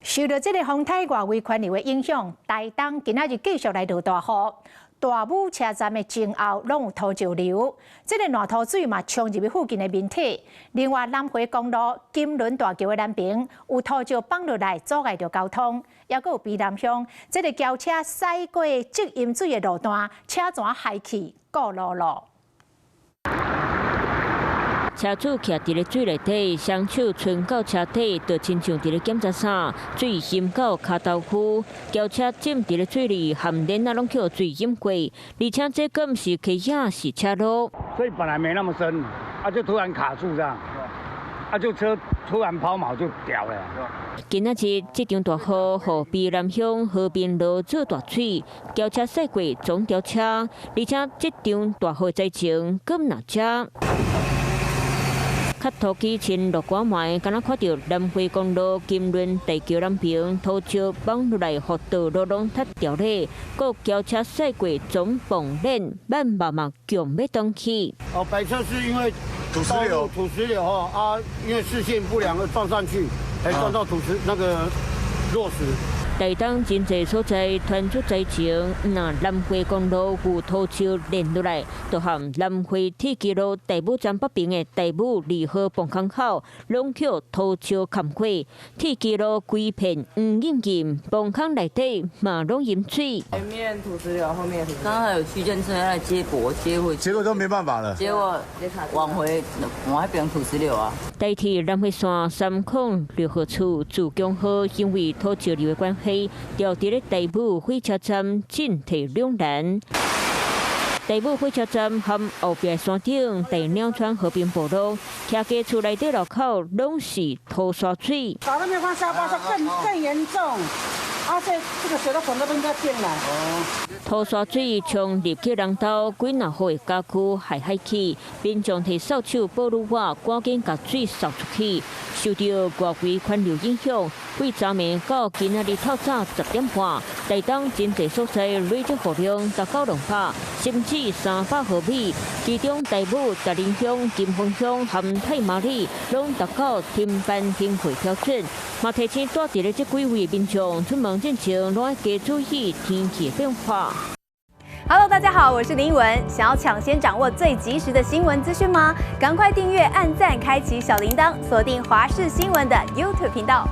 受著這个風颱外圍環流的影響，台東今仔日繼續來落大雨，大武車站的前後攏有土石流，這个爛土水嘛沖入去附近的民宅。另外，南迴公路金崙大橋的南邊有土石放落來，阻礙著交通。抑閣有卑南鄉，這个轎車駛過積陰水的路段，車船害去過路咯。車主徛佇咧水內底，雙手伸到車底，就親像佇咧檢查啥，水淹到跤頭趺，轎車浸佇咧水裡，含鏈仔攏予水淹過，而且這敢是溪抑是車路？所以本來沒那麼深，啊就突然卡住這樣，啊就車突然拋錨就掉了。今仔日這場大雨，予卑南鄉和平路做大水，轎車駛過總吊車，而且這場大雨災情，敢若遮。較土起穿落瓜糜，敢若看著南迴公路金崙大橋南邊土石放落來，予道路攏塌掉咧。閣轎車駛過總磅鏈，慢慢慢強欲斷去。哦，白車是因為土石流，土石流吼啊，因為視線不良而撞上去，還撞到土石那個落石。台東真濟所在傳出災情，若南迴公路有土石連落來，就和南迴鐵支路大武站北邊的大武二號泵空口，攏予土石冚過，鐵支路規片黃陰陰，泵空內底嘛攏淹水。前面土石流，後面土石流。剛才有區建車來接駁接回去，結果都沒辦法了。結果往回往彼邊土石流啊。台鐵南迴線306號處自強號因為土石流的關係，調佇咧大武火車站進退兩難。大武火車站和後壁山頂大鳥川和平部落，徛家厝內底路口攏是土沙水。搞那邊放沙包，更更嚴重。啊，這個水都從那邊在進來。土沙水沖入去人兜，幾若戶的家具害海去，民眾提掃帚、保溫瓦，趕緊共水掃出去。受著外圍環流影響，對昨暝到今仔日透早10點半，台東真濟所在累積雨量達到200，甚至300毫米。其中大武、竹林鄉、金峰鄉和太麻里攏達到停班停課標準。嘛提醒蹛佇咧這幾位民眾出門進前，攏愛加注意天氣變化。 Hello，大家好，我是林文。想要搶先掌握最及時的新聞資訊嗎？趕快訂閱、按讚、開啟小鈴鐺，鎖定華視新聞的 YouTube 頻道。